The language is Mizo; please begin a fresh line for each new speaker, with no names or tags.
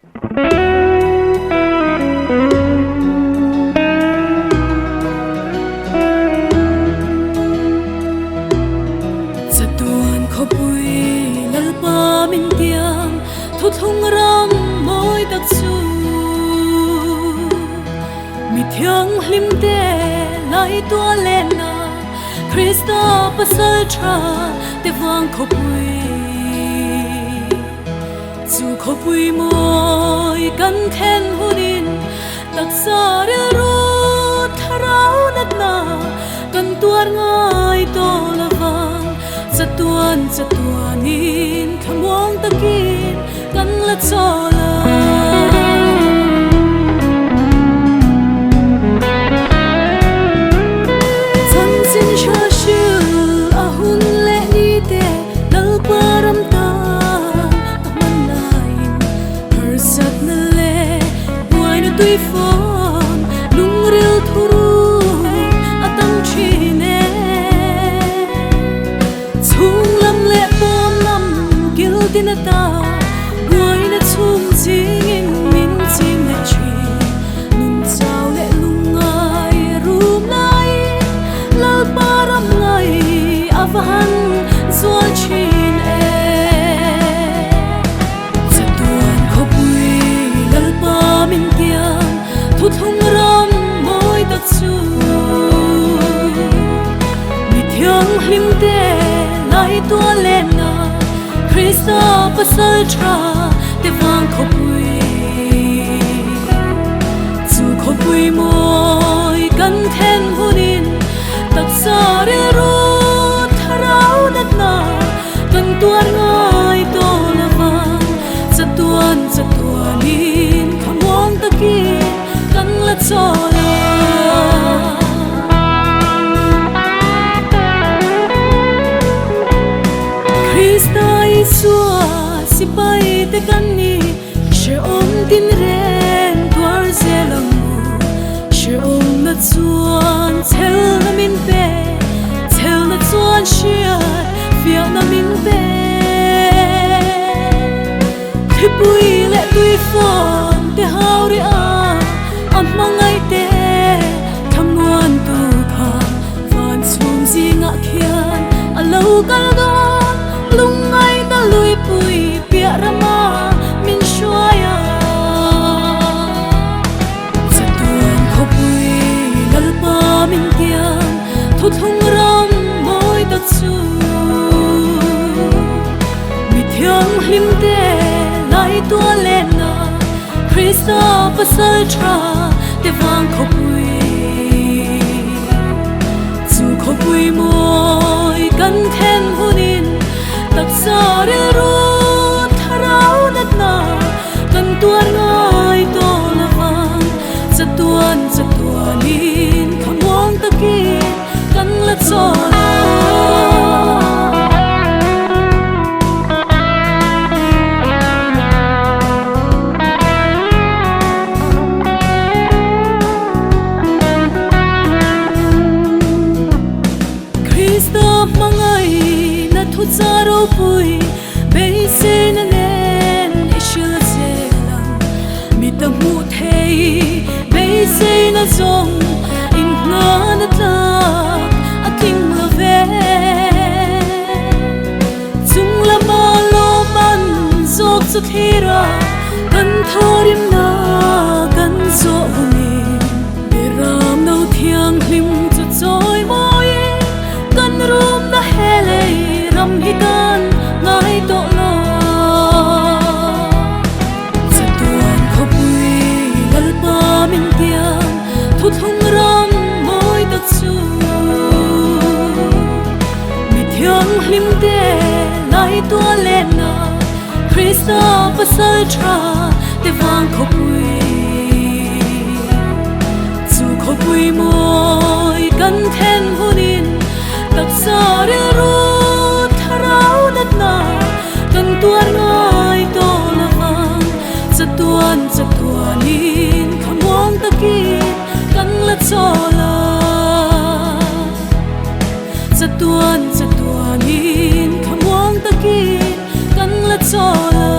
Chatuan khawpui Lalpa min tiam thuthlung ram mawi tak chu Mi thianghlim te lai tua lenna Krista pasal tha te vang khawpui Chu khawpui mawi kan thlen hunin taksa rilru thlarau natna kan tuar ngai tawh lovang. Chatuan chatuanin thlamuang takin kan la chawl a. Chanchin hra hrilh a hun leh ni te Lalpa ram tan ka hman laiin harsatna leh buaina tui fawn lungril thuruk a tam thin e. Chhung lam leh pawn lam kil tin ata buaina chhung chingin min chim leh thin. Nun chau leh lungngai rum laiin Lalpa ram ngai a va han zual thin e. Chatuan khawpui Lalpa min tiam thuthlung ram mawi tak chu Mi thianghlim te lai tua lenna Krista pasal tha te vang khawpui Chu khawpui mawi kan then hunin taksa rilru thlarau natna kan tuar ngai tawh lovang chatuan chatuanin thlamuang takin kan la chawl a. Krista Isua sipai te kan ni hrehawm tin reng tuar zel ang u. Hrehawmna chuan chhelna min pe, chhelna chuan hriat fiahna min pe. Thipui leh tuifawn te hau rih a, a hmangaih te thlamuan tu kha van chhung zingah khian a lo kal dawn. Lungngaihna luipui piah rama min hruai a. Chatuan khawpui Lalpa min tiam thuthlung ram mawi tak chu Mi thianghlim te lai tua lenna Krista pasal tha te vang khawpui Chu khawpui mawi kan then hunin taksa rilru thlarau natna Kan tuar ngai tawh lovang, chatuan chatuanin thlamuang takin kan la chawl a. Krista hmangaihna thuchah ropui Beiseina nen i hrilh zel ang, mi ta hmuh thei beiseina zawng inhnan a tlak a tling lo ve. Chung lama lawm an zawk chu thlir a, kan thawrimna kan zawh hunin Biram no thianghlim chu chawi mawiin kan rumna he lei ram hi kan ngai tawh lo. Chatuan khawpui Lalpa min tiam thuthlung ram mawi tak chu Mi thianghlim te lai tua lenna Krista pasal tha te vang khawpui Chu khawpui mawi kan then hunin taksa rilru thlarau natna kan tuar ngai tawh lovang. Chatuan chatuanin thlamuang takin kan la chawl a. Chatuan chatuanin thlamuang takin kan la chawl a.